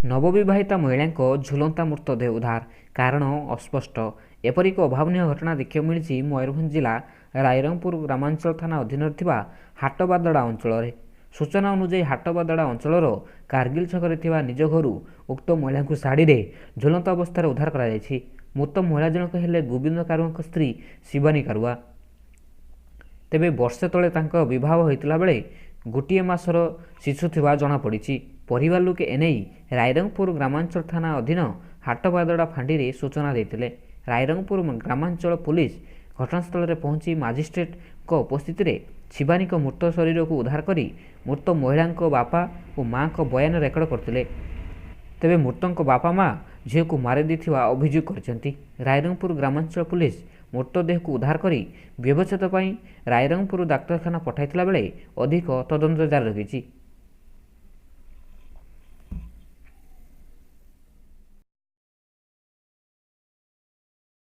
ନବବିବାହିତା ମହିଳାଙ୍କ ଝୁଲନ୍ତା ମୃତଦେହ ଉଦ୍ଧାର, କାରଣ ଅସ୍ପଷ୍ଟ। ଏପରି ଏକ ଅଭାବନୀୟ ଘଟଣା ଦେଖିବାକୁ ମିଳିଛି ମୟୂରଭଞ୍ଜ ଜିଲ୍ଲା ରାଇରଙ୍ଗପୁର ଗ୍ରାମାଞ୍ଚଳ ଥାନା ଅଧୀନରେ ଥିବା ହାଟବାଦଡ଼ା ଅଞ୍ଚଳରେ। ସୂଚନା ଅନୁଯାୟୀ, ହାଟବାଦଡ଼ା ଅଞ୍ଚଳର କାର୍ଗିଲ ଛକରେ ଥିବା ନିଜ ଘରୁ ଉକ୍ତ ମହିଳାଙ୍କୁ ଶାଢ଼ୀରେ ଝୁଲନ୍ତା ଅବସ୍ଥାରେ ଉଦ୍ଧାର କରାଯାଇଛି। ମୃତ ମହିଳା ଜଣକ ହେଲେ ଗୋବିନ୍ଦ କାରୁଆଙ୍କ ସ୍ତ୍ରୀ ଶିବାନୀ କାରୁଆ। ତେବେ ବର୍ଷେ ତଳେ ତାଙ୍କ ବିବାହ ହୋଇଥିଲା ବେଳେ ଗୋଟିଏ ମାସର ଶିଶୁ ଥିବା ଜଣାପଡ଼ିଛି। ପରିବାର ଲୋକେ ଏନେଇ ରାଇରଙ୍ଗପୁର ଗ୍ରାମାଞ୍ଚଳ ଥାନା ଅଧୀନ ହାଟବାଦଡ଼ା ଫାଣ୍ଡିରେ ସୂଚନା ଦେଇଥିଲେ। ରାଇରଙ୍ଗପୁର ଗ୍ରାମାଞ୍ଚଳ ପୋଲିସ ଘଟଣାସ୍ଥଳରେ ପହଞ୍ଚି ମାଜିଷ୍ଟ୍ରେଟଙ୍କ ଉପସ୍ଥିତିରେ ଶିବାନୀଙ୍କ ମୃତ ଶରୀରକୁ ଉଦ୍ଧାର କରି ମୃତ ମହିଳାଙ୍କ ବାପା ଓ ମା'ଙ୍କ ବୟାନ ରେକର୍ଡ କରିଥିଲେ। ତେବେ ମୃତଙ୍କ ବାପା ମା ଝିଅକୁ ମାରି ଦେଇଥିବା ଅଭିଯୋଗ କରିଛନ୍ତି। ରାଇରଙ୍ଗପୁର ଗ୍ରାମାଞ୍ଚଳ ପୋଲିସ ମୃତଦେହକୁ ଉଦ୍ଧାର କରି ବ୍ୟବଚ୍ଛେଦ ପାଇଁ ରାଇରଙ୍ଗପୁର ଡାକ୍ତରଖାନା ପଠାଇଥିଲା ବେଳେ ଅଧିକ ତଦନ୍ତ ଜାରି ରଖିଛି।